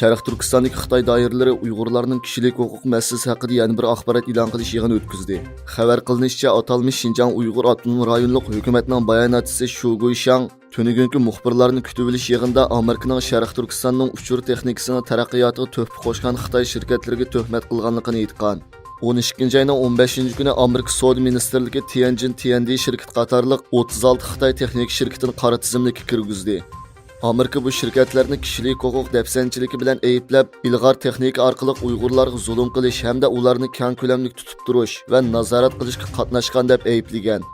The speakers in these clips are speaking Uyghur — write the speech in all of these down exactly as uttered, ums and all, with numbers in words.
شەرقىي تۈركىستاندىكى خىتاي دائىرىلىرى ئۇيغۇرلارنىڭ كىشىلىك ھوقۇق مەسىلىسى ھەققىدە يەنە بىر ئاخبارات ئېلان قىلىش يىغىنى ئۆتكۈزدى. خەۋەر قىلىنىشىچە، ئاتالمىش شىنجاڭ ئۇيغۇر ئاپتونوم رايونلۇق ھۆكۈمەتنىڭ باياناتچىسى شۇ گۇيشاڭ تۈنۈگۈنكى مۇخبىرلارنى كۈتۈۋېلىش يىغىنىدا ئامېرىكىنىڭ شەرقىي تۈركىستاننىڭ ئۇچۇر تېخنىكىسىنىڭ تەرەققىياتىغا تۆھپە قوشقان خىتاي شىركەتلىرىگە تۆھمەت قىلغانلىقىنى ئېيتقان. ئون ئىككىنچى ئاينىڭ ئون بەشىنچى كۈنى ئامېرىكا سودا مىنىستىرلىكى تيەنجىن تيەندى شىركىتى قاتارلىق ئوتتۇز ئالتە خىتاي تېخنىكا شىركىتىنى قارا تىزىملىككە كىرگۈزدى. ئامېرىكا بۇ شىركەتلەرنى كىشىلىك ھوقۇق دەپسەندىچىلىكى بىلەن ئەيىبلەپ، ئىلغار تېخنىكا ئارقىلىق ئۇيغۇرلارغا زۇلۇم قىلىش ھەمدە ئۇلارنى كەڭ كۆلەملىك تۇتۇپ تۇرۇش ۋە نازارەت قىلىشقا قاتناشقان دەپ ئەيىبلىگەن.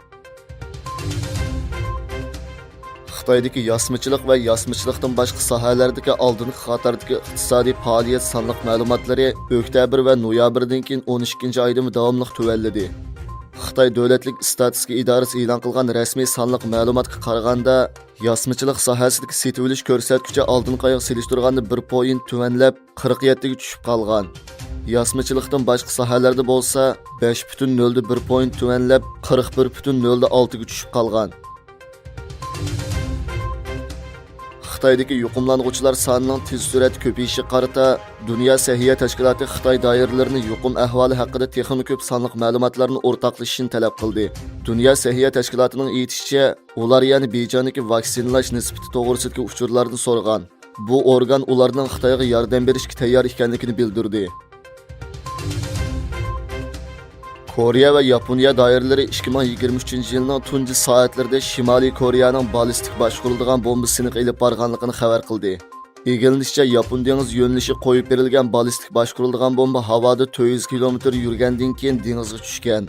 خىتايدىكى ياسمىچىلىق ۋە ياسمىچىلىقتىن باشقا ساھەلەردىكى ئالدىنقى قاتاردىكى ئىقتىسادىي پائالىيەت سانلىق مەلۇماتلىرى ئۆكتەبىر ۋە نويابىردىن كېيىن ئون ئىككىنچى ئايدىمۇ داۋاملىق تۆۋەنلىدى. خىتاي دۆلەتلىك ئىستاتىستىكا ئىدارىسى ئېلان قىلغان رەسمىي سانلىق مەلۇماتقا قارىغاندا، ياسمىچىلىق ساھەسىدىكى سېتىۋېلىش كۆرسەتكۈچى ئالدىنقى ئايغا سېلىشتۇرغاندا بىر پوينت تۆۋەنلەپ، قىرىق يەتتىگە چۈشۈپ قالغان. ياسمىچىلىقتىن باشقا ساھەلەردە بولسا، بەش پۈتۈن نۆلدە بىر پوينت تۆۋەنلەپ، قىرىق بىر پۈتۈن نۆلدە ئالتىگە چۈشۈپ قالغان. خىتايدىكى يۇقۇملانغۇچىلار سانىنىڭ تېز سۈرئەتتە كۆپىيىشىگە قارىتا، دۇنيا سەھىيە تەشكىلاتى خىتاي دائىرىلىرىنى يۇقۇم ئەھۋالى ھەققىدە تېخىمۇ كۆپ سانلىق مەلۇماتلارنى ئورتاقلىشىشنى تەلەپ قىلدى. دۇنيا سەھىيە تەشكىلاتىنىڭ ئېيتىشىچە، ئۇلار يەنە بېيجىڭدىكى ۋاكسىنىلاش نىسبىتى توغرىسىدىكى ئۇچۇرلاردىن سورىغان. بۇ ئورگان ئۇلارنىڭ خىتايغا ياردەم بېرىشكە تەييار ئىكەنلىكىنى بىلدۈردى. كورېيە ۋە ياپونىيە دائىرىلىرى ئىككى مىڭ يىگىرمە ئۈچىنچى يىلنىڭ تۇنجى سائەتلىرىدە شىمالىي كورېيەنىڭ بالىستىك باشقۇرۇلىدىغان بومبا سىنىقى ئېلىپ بارغانلىقىنى خەۋەر قىلدى. ئىگىلىنىشىچە، ياپون دېڭىز يۆنىلىشىگە قويۇپ بېرىلگەن بالىستىك باشقۇرۇلىدىغان بومبا ھاۋادا تۆت يۈز كىلومېتىر يۈرگەندىن كېيىن دېڭىزغا چۈشكەن.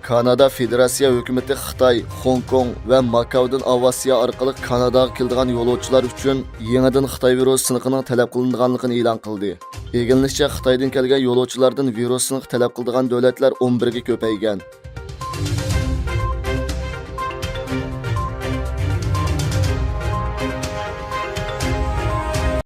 كانادا فېدېراتسىيە ھۆكۈمىتى خىتاي، خوڭكوڭ ۋە ماكاودىن ئاۋىئاتسىيە ئارقىلىق كاناداغا كېلىدىغان يولۇچىلار ئۈچۈن يېڭىدىن خىتاي ۋىرۇس سىنىقىنىڭ تەلەپ قىلىنىدىغانلىقىنى ئېلان قىلدى. ئىگىلىنىشىچە، خىتايدىن كەلگەن يولۇچىلاردىن ۋىرۇس سىنىقى تەلەپ قىلىدىغان دۆلەتلەر ئون بىرگە كۆپەيگەن.